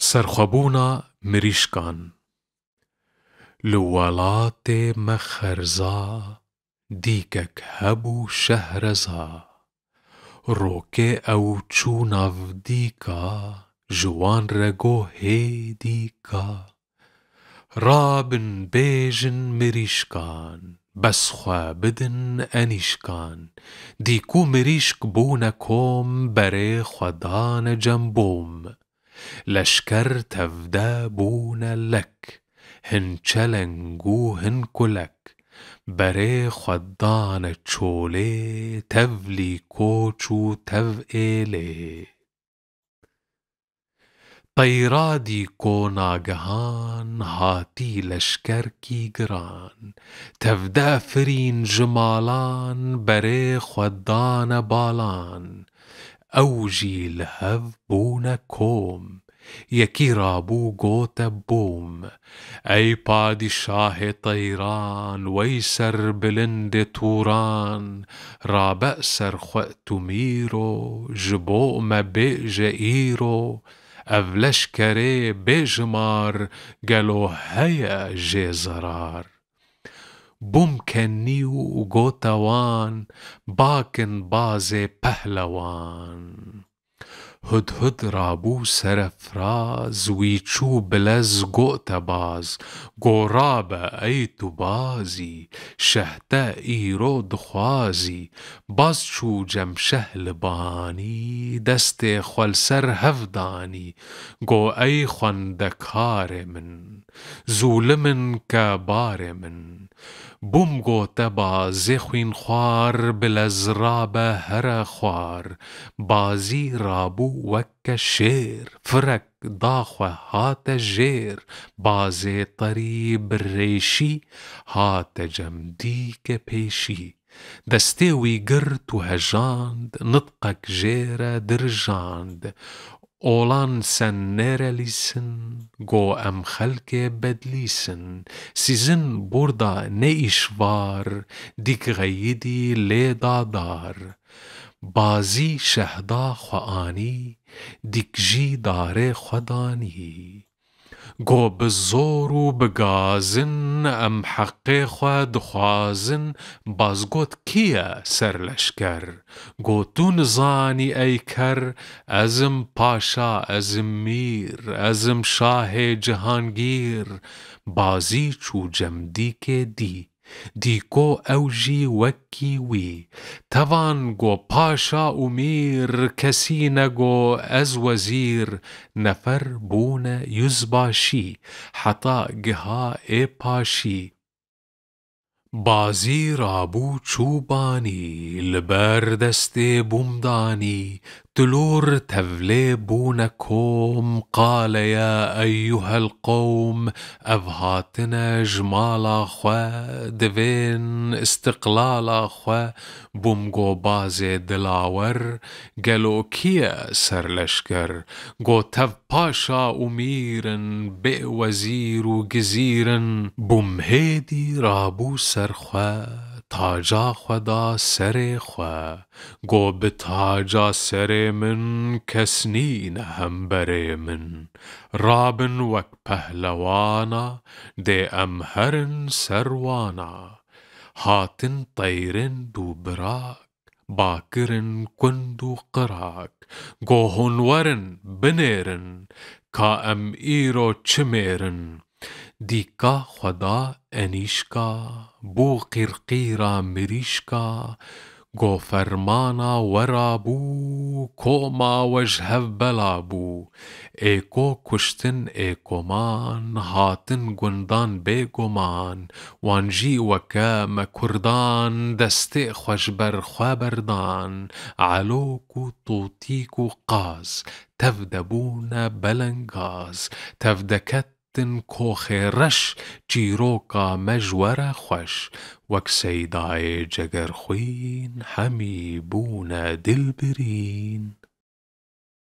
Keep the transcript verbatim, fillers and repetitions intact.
Serxwebûna mirîşkan. Li welatê me xerza, dîkek hebû şehreza. Rokê ew çû nav dîka, ji wan re got hê dîka. Rabin bêjin mirîşkan, bes xwe bidin enîşkan. Dîk û mirîşk bûne kom, berê xwe dane cem bom. Leşker tevde bûne lek, hin çeleng û hin kulek. Berê xwe dane çolê, tevlî koç û tev êlê. Teyra dîko nagehan hatî leşkerkî giran. Tevde firîn ji malan, berê xwe dane balan. Ew jî li hev bûne kom. Yekî rabû gote bûm. Ey padîşahê teyran, wey serbilindê tûran, rabe ser xwe tu mîro, ji bo me bêje îro, ev leşkerê bêjimar, gelo heye jê zerar? Bûm kenî û gote wan, bakin bazê pehlewan. Hudhud rabû serefraz, wî çû bilez gote baz, go rabe ey tu bazî, şeh te îro dixwazî. Baz çû cem şeh li banî, destê xwe li ser hev danî, go ey xwendekarê min, zûlim in ke barê min. Bûm gote bazê xwînxwar, bilez rabe here xwar. Bazî rabû weke şêr, firek da xwe hate jêr. Bazê terî bi rêşî, hate cem dîke pêşî. Destê wî girt û hejand, nitqek jê re dirijand. Olan sen nêre lîsin, go em xelkê Bedlîs in. Sîzin burda ne îşvar, dîk xeyidî lê da dar. Bazî şehda xwe anî, dîk jî darê xwe danî. Go bi zor û bi gazin, em heqê xwe dixwazin. Baz got, kî ye serleşker? Go, tu nizanî ey ker, ez im paşa, ez im mîr, ez im şahê cihangîr. Bazî çû cem dîkê dî. Dîko ew jî wekî wî. Tevan go paşa û mîr, kesî ne go ez wezîr, nefer bûne yüzbaşî, heta giha ê paşî. Bazî rabû çû banî, li ber destê bûm danî, Tulûr tevlê bûne kom, qale ya eyyuhel qewm, ev hatine ji mala xwe, divên istiqlala xwe. Bûm go bazê dilawer, gelo kî ye serleşker? Go tev paşa û mîr in, bê wezîr û gizîr in. Bûm hêdî rabû ser xwe, taca xwe da serê xwe. Go bi taca serê min kes nîne hemberê min. Rabin wek pehlewana, dê em herin ser wana. Hatin teyrên dû birak, bakirin kund û qirak. Go hûn werin, binêrin, ka em îro çi mêrin. Dîka xwe da enîşka, bû qîrqîra mirîşka, go fermana we rabû, koma we ji hev bela bû. Êko kuştin êkoman, hatin gundan bêguman, wan jî weke me kurdan, destê xwe ji ber xwe berdan. Elok û totîk û qaz, tev de bûne belengaz, tev de ket Tin koxê reş, çîroka me ji we re xweş. Wek Seydayê Cegerxwîn, hemî bûne dilbirîn.